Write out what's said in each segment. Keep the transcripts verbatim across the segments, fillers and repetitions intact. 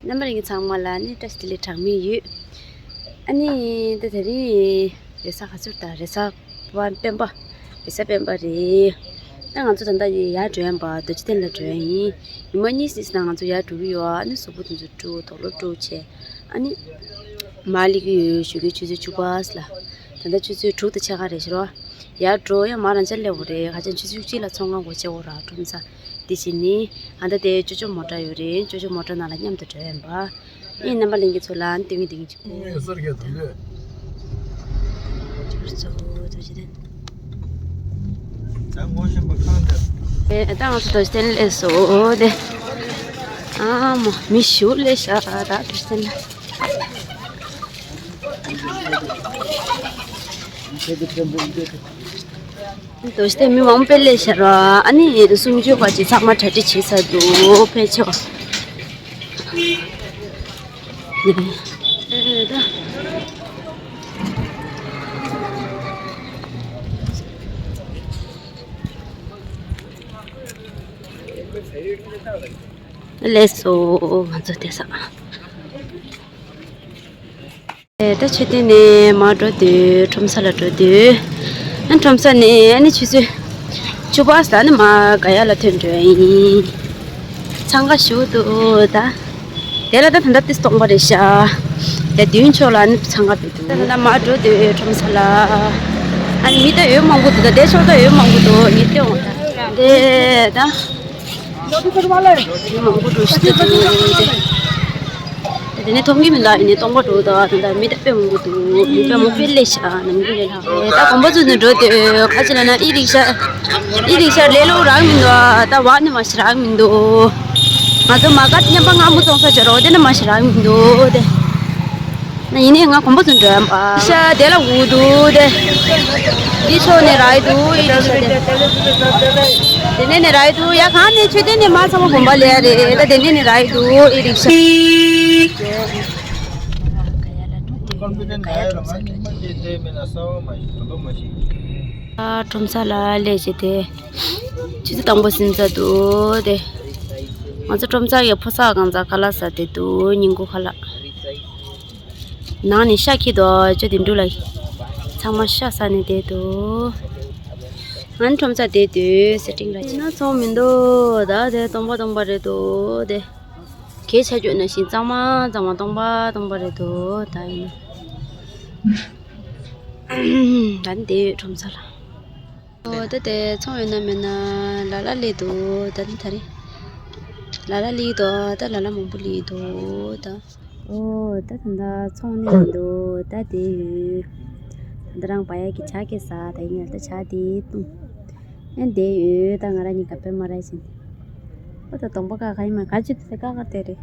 རྣམ་པ་ལྷན་རྒྱས་ཚང་མ་ལ་ནི་བཀྲ་ཤིས་བདེ་ལེགས་གྲངས་མེད་ཡོད། ཨ་ནི་ད་དེ་རིང་རེས་གཟའ་ག་ཚོད་ད། རེས་གཟའ་སྤེན་པ། རེས་གཟའ་སྤེན་པ་རེད། ད་ང་ཚོ་ད་ལྟ་ཡར་འགྲོ་ཡ་ཡིན་པ། རྡོ་རྗེ་གདན་ལ་འགྲོ་ཡ་ཡིན། ཉི་མ་གཉིས་ཙམ་ན་ང་ཚོ་ཡར་འགྲོ་གི་ཡོད། ཨ་ནི་གཟུགས་པོ་དེ་ཚོ་བཀྲུ། དུག་ལོག་བཀྲུ་བྱས། ཨ་ནི་མར་སླེབས་ཀྱི་ཡོད། ཞོགས་ཀའི་ཆུ་ཚོད་བཅུ་པ་ཙམ་ལ། ད་ལྟ་ཆུ་ཚོད་དྲུག་དང་ཕྱེད་ཀ་རེད་ཤག་རོ། ཡར་འགྲོ་ཡ་མར་རང་འཇགས་སླེབས་དགོས་རེད། ཁ་སང་ཆུ་ཚོད་བཅུ་གཅིག་ལ་ཚོང་ཁང་སྒོ་ཕྱེ་དགོས་ར། ཁྲོམ་ས་དེ་བྱས་ནི། ཨ་ད་དེ་ཅོ་ཅོ་མོ་ཊ་ཡོད་རེད། ཅོ་ཅོ་མོ་ཊ་ནང་ལ་མཉམ་དུ་འགྲོ་ཡ་ཡིན་པ། ཨེ་རྣམ་པ་ལྷན་རྒྱས་ཚོ་ལ་ཨ་ནི་སྟོན་གི་སྟོན་གི་བྱེད། ངས་གསར་སྐད་དང་འདོད། ད་ངོ་ཤེས་པ་གང་འདྲ། ཨེ་ད་ང་ཚོ་རྡོ་རྗེ་གདན་སླེབས་སོང་སྟེ། ཨ་མ་མི་ཞེ་པོ་སླེབས་ཤག་ད་རྡོ་རྗེ་གདན་ལ། རྡོ་རྗེ་གདན་མི་མང་པོ་དཔེ་སླེབས་ཤག་ར། ཨ་ནི་གསུང་ཆོས་པ་ཅིག་ཚང་མ་གྲ་སྒྲིག་བྱས་ཚར་འདུག་ཕེབས་ཆོག་སླེབས་སོང་ང་ཚོ་དེ་ས། ད་མཆོད་རྟེན་ནས་མར་འགྲོ་དུས། ཁྲོམ་ས་ལ་འགྲོ་དུས། ཨ་ཁྲོམ་ས་ནས་ཨ་ནི་ཆུ་ཚོད་བཅུ་པ་ཙམ་ནས་མར་ག་ཡ་ལ་ཐོན་འགྲོ་ཡ་ཡིན། འཚང་ཁ་ཞེ་པོ་འདུག་ད། དེ་ལ་ད་ད་ལྟ་ཏིས་སྟོང་པ་རེད་ཤག་དེ་མདུན་ཕྱོགས་ལ་ཨ་ནི་འཚང་ཁ་འདུག་ད་ད་ལྟ་མར་འགྲོ་དུས་ཁྲོམ་ས་ལ། ཨ་ནི་མི་ད་ཡོད་མང་པོ་འདུག་ད་དེ་ཕྱོགས་ད་ཡོད་མང་པོ་འདུག་ངས་སྟོན་འོང་ད། དེ་ད། མང་པོ་འགྲོ་ཤི་ཏེ་འདུག་དེ་ནས་མཐོང་གི་མི་འདུག་ཡིན་ནའི་སྟོང་པ་འགྲོ་ད། ད་མི་ད་དཔེ་མང་པོ་འདུག་མི་དཔེ་མང་པོ་སླེབས་ཤག་ནམ་རྒྱུན་ལས་ལྷག་ད་གོམ་པ་ཚུགས་ནས་འགྲོ་དུས་ཁ་ཅིག་ལ་ན་ཨི་རིག་ཤ། ཨི་རིག་ཤ་ལས་སླ་པོ་རག་མི་འདུག་ད་བ་ནི་མ་ཤི་རག་མི་འདུག་ང་ཚོ་མ་ག་མཉམ་པ་སྔ་མོ་བཙོང་ས་བྱ་རོགས་དེ་ནི་མ་ཤི་རག་མི་འདུག་དེ། ན་ཡིན་ནའི་ང་གོམ་པ་ཚུགས་འགྲོ་ཡ་མ། ཤ་དེ་ལ་འུ་འདུག་དེ། འདི་ཕྱོགས་ནས་རག་གི་འདུག་ཨི་རིག་ཤ་དེ། དེ་ནས་ནས་རག་གི་འདུག་ཡ་གང་ནས་མཆོད་རྟེན་ནས་མར་ཚང་མ་དགོན་པ་ལ་ཡ་རེད། ད་དེ་ནས་ནས་རག་གི་འདུག་ཨི་རིག་ཤ། ཨ་ཁྲོམ་ས་ལ་སླེབས་བྱས་དེ། ཆུ་ཚོད་དང་པོ་ཟིན་ཚར་འདུག་དེ། ང་ཚོ་ཁྲོམ་ས་ཡ་ཕོ་གསར་གང་ཚ་ཁ་ལག་ཟ་དེ་འདུག་ཉིན་གུང་ཁ་ལག་ནང་ནས་ཤ་འཁྱེར་འདུག་ཅོ་དེ་འབྲུ་ལ། ཚང་མ་ཤ་ཟ་ནས་བསྡད་འདུག་ང་ནི་ཁྲོམ་ས་བསྡད་དུས་སེ་ཊིང་ར་ཆེ་ན་ཚོང་མི་འདུག་ད་དེ་སྟོང་པ་སྟོང་པ་རེད་འདུག་དེ་གས་ཆ་རྒྱུ་ན་ཞིང་གཙང་མ་གཙང་མ་སྟོང་པ་སྟོང་པ་རེད་འདུག་ད་ཡིན་ན། ད་ནི་བསྡད་ཡོད་ཁྲོམ་ས་ལ། ཨོ་ད་དེ་ཚོང་ཡོད་ན་མེད་ན་ལ་ལ་སླེབས་འདུག་ད་ནི་ད་རེད། ལ་ལ་སླེབས་འདུག་ད་ལ་ལ་མང་པོ་སླེབས་འདུག་ད། ཨོ་ད་ད་ད་ཚོང་ནས་འདུག་ད་དེ་ཡོད། ད་རང་བ་ཡ་གི་ཇ་སྐྱེ་ས་ད་ཡིན་ཡ་ད་ཇ་དེ་བཏུང་། ཨེ་དེ་ཡོད་ད་ང་རང་གཉིས་ཀ་པད་མ་ར་བཞིན། ཨོ་ད་གདོང་པ་ཀ་ཁ་ཡིན་མ་ག་ཅི་དེ་ཀ་ཀ་དེ་རེད།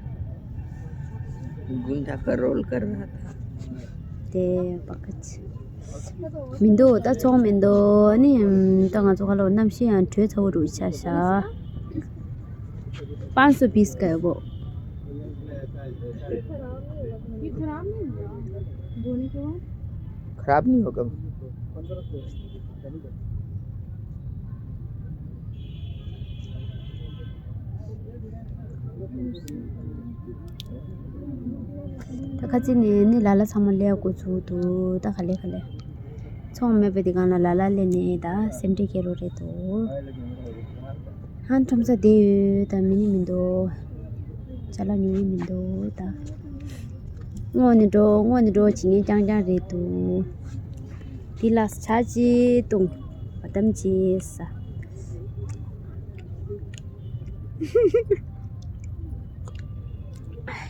དེ་པ་ཀ་ཅི། མི་འདུག་ད་ཚོང་མི་འདུག་ཨ་ནི་ད་ང་ཚོ་ཁ་ལོ་གནམ་གཤིས་ཡང་དྲོད་ཚ་པོ་རུ་ཆགས་ཤག पाँच सौ बीस का है वो। खराब नहीं होगा। ད་ཁ་ཅིག་ནས་ནི་ལ་ལ་ཚང་མ་ལས་འགོ་ཚུགས་འདུག་ད་ག་ལེ་ག་ལེ། ཚོང་མེད་པའི་དེ་གང་ལ་ལ་ལ་ལས་ནས་ད་སེམས་ཁྲལ་སྐྱེ་རོགས་རེད་འདུག་ཧང་ཁྲོམ་ས་བསྡད་ཡོད་ད་མི་ནི་མི་འདུག་ཅ་ལག་ཉོ་ཡི་མི་འདུག་ད། སྔོན་ནས་འགྲོ་སྔོན་ནས་འགྲོ་བྱེད་ངན་རྐྱང་རྐྱང་རེད་འདུག་དེ་ལ་ཇ་ཅིག་བཏུང་། བ་དམ་ཅིག་ཟ།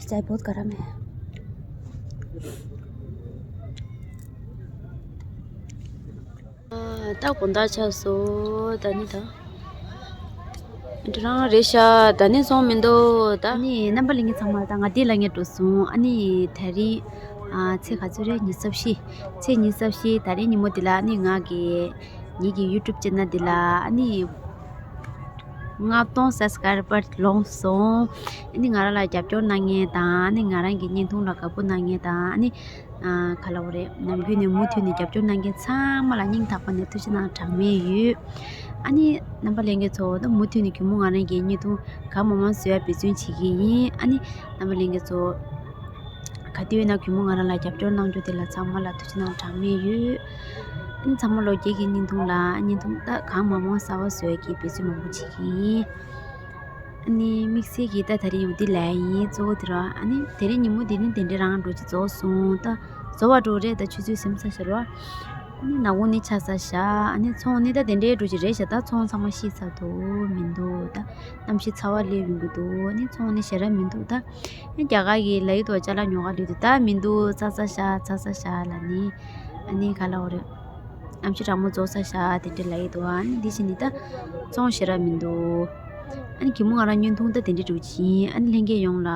चाय बहुत गर्म है। ད་དགོང་དག་ཆགས་སོང་ད་ནི་ད། འདི་རང་རེད་ཤག་ད་ནི་སོང་མི་འདུག་ད། ནི་རྣམ་པ་ལྷན་རྒྱས་ཚང་མ་ད་ང་འདི་ལ་ངས་འགྲོ་སོང་ཨ་ནི་ད་རིང་ཨ་ཚེས་ག་ཚོད་རེད་ཉི་ཤུ་རྩ་བཞི། ཚེས་ཉི་ཤུ་རྩ་བཞི་ད་རིང་ཉིན་མོ་འདི་ལ་ཨ་ནི་ང་གི་ངེད་ཀྱི་ཡུ་ཊུབ་ཅེ་ནལ་འདི་ལ་ཨ་ནི་ལྔ་སྟོང་སབ་སི་ཀ་རའི་བར་ལོངས་སོང་། ཨ་ནི་ང་རང་ལ་རྒྱབ་སྐྱོར་གནང་མཁན་དང་ཨ་ནི་ང་རང་གི་བརྙན་ཐུང་ལ་དགའ་པོ་གནང་མཁན་དང་ཨ་ནི། ཨ་ག་ལབ་དགོས་རེད། ནམ་རྒྱུན་ནས་མུ་མཐུད་ནས་རྒྱབ་སྐྱོར་གནང་མཁན་ཚང་མ་ལ་སྙིང་ཐག་པ་ནས་ཐུགས་རྗེ་གནང་གྲངས་མེད་ཡོད། ཨ་ནི་རྣམ་པ་ལྷན་རྒྱས་ཚོ་ད་མུ་མཐུད་ནས་གུས་མོ་ང་རང་གི་བརྙན་ཐུང་གང་མང་མང་བཟོ་ཡ་འབད་བརྩོན་བྱེད་ཀྱི་ཡིན། ཨ་ནི་རྣམ་པ་ལྷན་རྒྱས་ཚོ་ག་དུས་ཡིན་ན་གུས་མོ་ང་རང་ལ་རྒྱབ་སྐྱོར་གནང་རྒྱུ་དེ་ལ་ཚང་མ་ལ་ཐུགས་རྗེ་གནང་གྲངས་མེད་ཡོད། ཨ་ནི་ཚང་མ་ལོ་རྒྱས་ཀྱི་བརྙན་ཐུང་ལ་བརྙན་ཐུང་ད་གང་མང་མང་གསར་པ་བཟོ་ཡ་གི་འབད་བརྩོན་མང་པོ་བྱེད་ཀྱི་ཡིན། ཨ་ནི་དམིགས་བསལ་གྱིས་ད་དེ་རིང་ཡོང་འདི་ལས་ཡིན་གཙོ་བོ་དེ་ར། ཨ་ནི་དེ་རིང་ཉིན་མོ་འདི་ནི་དེ་འདྲའི་རང་འགྲོ་ཅིག་རྫོགས་སོང་ད། རྫོགས་པ་འགྲོ་རེད་ད། ཆུ་ཚོད་ཟིན་ཚར་ཤག་ར། ཨ་ནི་ནག་ཁུང་ནི་ཆགས་ཚར་ཤག་ཨ་ནི་ཚོང་ནི་ད་དེ་འདྲའི་འགྲོ་ཅིག་རེད་ཤག་ད་ཚོང་ཚང་མ་ཕྱིས་ཚར་འདུག་མི་འདུག་ད་གནམ་གཤིས་ཚ་བ་སླེབས་ཡོང་གི་འདུག་ཨ་ནི་ཚོང་ནི་ཞེ་དྲག་མི་འདུག་ད་ཨ་ནི་རྒྱ་གར་གྱི་ལ་ཡི་དོ་ཅ་ལག་ཉོ་ག་ལུས་དུས་ད་མི་འདུག་ཚར་ཚར་ཤག་ཚར་ཚར་ཤག་ལ་ནི། ཨ་ནི་ག་ལབ་དགོས་རེད། གནམ་གཤིས་གྲང་མོ་རྫོགས་ཚར་ཤག་དེ་འདྲ་ལ་ཡི་དོ། ཨ་ནི་འདི་བཞིན་ནི་ད་ཚོང་ཞེ་དྲག་མི་འདུག་ཨ་ནི་གུས་མོ་ང་རང་བརྙན་ཐུང་ད་དེ་འདྲ་འགྲོ་ཅིང་། ཨ་ནི་ལྷན་རྒྱས་ཡོངས་ལ་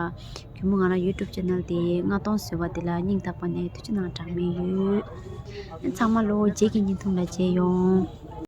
གུས་མོ་ང་རང་ཡུ་ཊུབ་ཅེ་ནལ་དེ་མངགས་གཏོང་བཟོས་པ་དེ་ལ་སྙིང་ཐག་པ་ནས་ཐུགས་རྗེ་གནང་གྲངས་མེད་ཡོད། ཨ་ནི་ཚང་མ་ལོ་རྗེས་ཀྱི་བརྙན་ཐུང་ལ་མཇལ་ཡོང་།